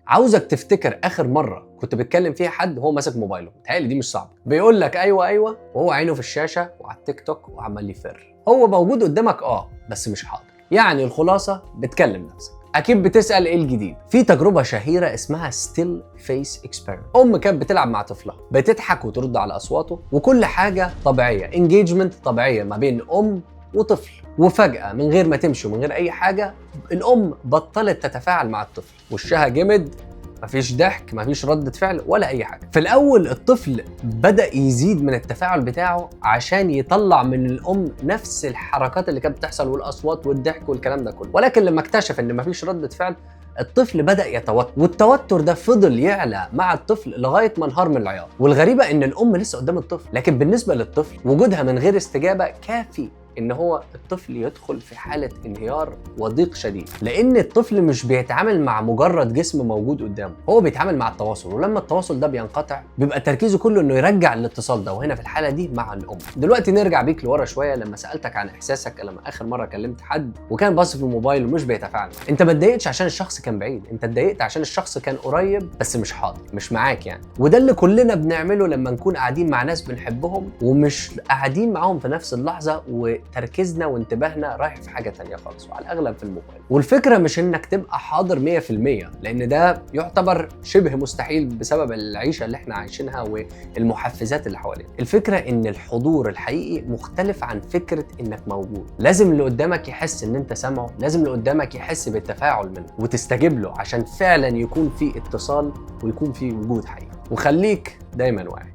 عاوزك تفتكر اخر مرة كنت بتكلم فيها حد وهو ماسك موبايله. متهيألي دي مش صعبه. بيقول لك ايوه ايوه وهو عينه في الشاشة وعلى التيك توك وعمال يفر. هو موجود قدامك بس مش حاضر. يعني الخلاصة بتكلم نفسك. اكيد بتسال ايه الجديد. في تجربه شهيرة اسمها still face experiment. ام كانت بتلعب مع طفلها، بتضحك وترد على اصواته وكل حاجة طبيعيه، engagement طبيعية ما بين ام وطفل. وفجاة من غير ما تمشي ومن غير اي حاجة، الام بطلت تتفاعل مع الطفل، وشها جمد، مفيش ضحك، مفيش ردة فعل ولا أي حاجة. في الأول الطفل بدأ يزيد من التفاعل بتاعه عشان يطلع من الأم نفس الحركات اللي كانت بتحصل والأصوات والضحك والكلام ده كله، ولكن لما اكتشف إن مفيش ردة فعل، الطفل بدأ يتوتر، والتوتر ده فضل يعلى مع الطفل لغاية ما انهار من العياط. والغريبة إن الأم لسه قدام الطفل، لكن بالنسبة للطفل وجودها من غير استجابة كافي ان هو الطفل يدخل في حاله انهيار وضيق شديد، لان الطفل مش بيتعامل مع مجرد جسم موجود قدامه، هو بيتعامل مع التواصل، ولما التواصل ده بينقطع بيبقى تركيزه كله انه يرجع الاتصال ده، وهنا في الحالة دي مع الام. دلوقتي نرجع بيك لورا شوية لما سالتك عن احساسك لما اخر مرة كلمت حد وكان باص في الموبايل ومش بيتفاعل. انت ما اتضايقتش عشان الشخص كان بعيد، انت اتضايقت عشان الشخص كان قريب بس مش حاضر، مش معاك يعني. وده اللي كلنا بنعمله لما نكون قاعدين مع ناس بنحبهم ومش قاعدين معاهم في نفس اللحظه، وتركيزنا وانتباهنا رايح في حاجة تانية خالص، وعلى الاغلب في الموبايل. والفكرة مش انك تبقى حاضر 100%، لان ده يعتبر شبه مستحيل بسبب العيشة اللي احنا عايشينها والمحفزات اللي حوالينا. الفكرة ان الحضور الحقيقي مختلف عن فكرة انك موجود. لازم اللي قدامك يحس ان انت سامعه، لازم اللي قدامك يحس بالتفاعل منه وتستجيب له عشان فعلا يكون في اتصال ويكون في وجود حقيقي. وخليك دايما واعي.